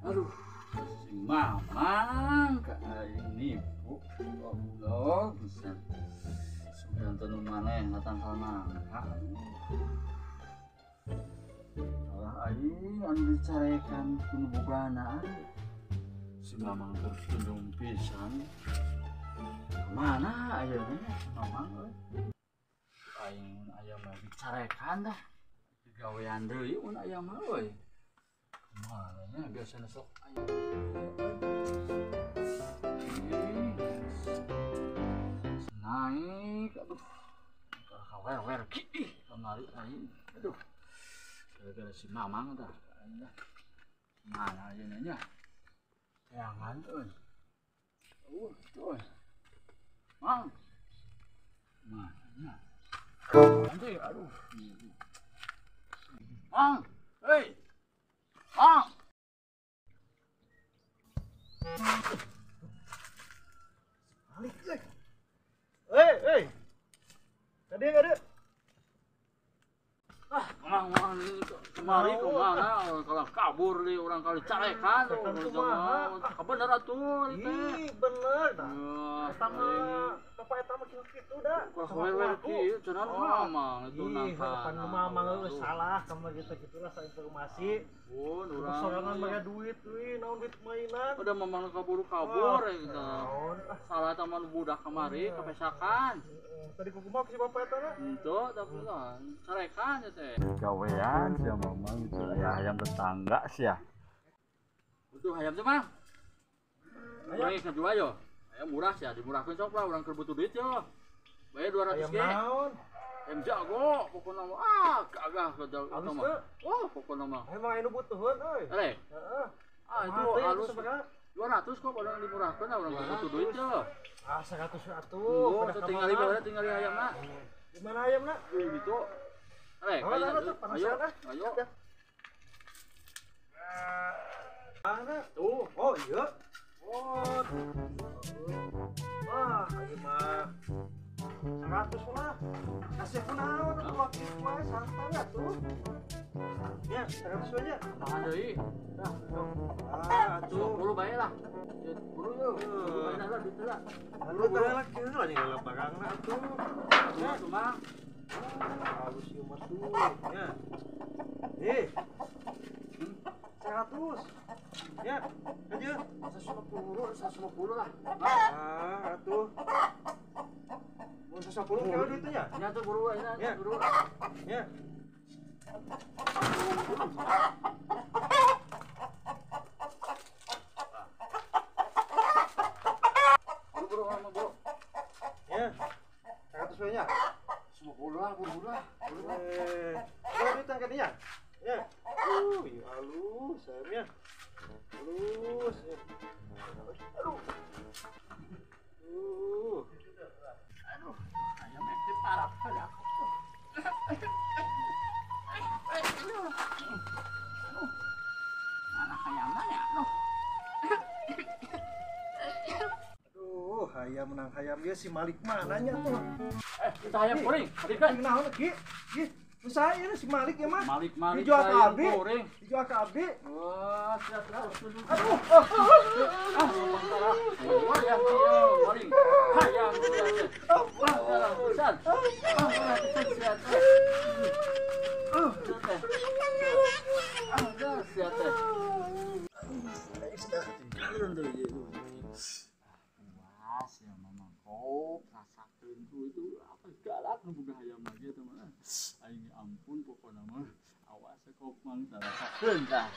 Aduh, si Mamang ka aing nipu. Goblok pisan. Sugan teu nu maneh natangkal nangka. Salah aing anu dicarekan ku nu bogana. Si Mamang terus tundung pisan. Kemana ayeuna nya si Mamang euy? Aing mun aya mah dicarekan dah. Digawean deui mun aya mah euy. Kemana nya biasana sok aya. Naik, aduh, kawer-wer ki kamari aing. Aduh, gara-gara si Mamang tah. Mana ayeuna nya? Teangan euy. Tuh. Mang. Mana nya? Nanti, aduh. Mang, hei. Mang. Balik euy. Hei, hei. Tadi enggak ada. Ah, Mang, kemari kemana? Kalau kabur di orang kali carekan tuh. Bener atuh. Ih, bener dah. Eta mah bapak eta mah kitu dah. Kalau kieu cenah Mamang itu nangka. Ih, Mamang geus salah sama gitu-gitulah sa informasi. Oh, urang sorangan make duit euy, naon duit mainan. Udah Mamang kabur-kabur ya gitu. Salah taman budak kamari kapesakan. Tadi kumaha si bapak eta na? Henteu, tapi lah carekan ya teh. Gawean sia Mamang itu aya hayam tetangga sia. Butuh hayam teh, Mang. Urang geus ngajual yo. Ayam murah sia, dimurahkeun sok lah urang keur butuh duit yo. Bayar 200 ge. Ayam naon? Ayam jago pokona mah. Ah, gagah eta mah. Wah, pokona mah. Emang anu butuheun euy. Heeh. Ah, itu halus. 200 kok orang dimurahkeun lah urang butuh duit yo. Ah, 100 atuh. Oh, tinggali bae tinggali ayamna. Di mana ayamna? Gitu. Rek, ayo, ayo, ayo. Mana? Tuh, oh iya. Oh. Wah, ieu mah 100 lah. Kasih kunaon atuh waktu wae santai atuh. Ya, 100 aja. Tahan deui. Nah, ah, atuh 10 bae lah. Ya, buru yeuh. Buru lah duit lah. Buru lah kieu lah nih barangna atuh. Ya, mah. Halus ieu mah tuh. Ya. Eh. 100. Ya, aja 150, 150 lah. Ah, atuh. Mun 150 kira duitnya? Ya tuh buru ya, buru. Ya. Buru sama buru. Ya. 100 nya. 50 lah, buru lah. Buru lah. Eh, duit angkatnya. Ya. Ieu halus sayamnya. Halus. Aduh. Aduh, ayam ekstrim parah ya. Aduh. Anak ayamnya ya, aduh. Aduh, hayam menang hayam dia si Malik mananya tuh. Kita hayam kuring, tadi kan. Naon ki? Ih, saya ini si Malik ya mah. Malik Malik dijual ke Abdi. Dijual ke Abdi. Wah, siap siap. Aduh. Ah, wah, ya, maling. Hayam. Wah, pisan. Ah, pisan siap teh. Ah, teh. Ah, siap teh. Ketinggalan deui. Puas ya Mamang kok rasakeun tuh itu apa galak nu boga hayam lagi eta mah. Aing ampun pokona mah awas kok mang tah rasakeun tah.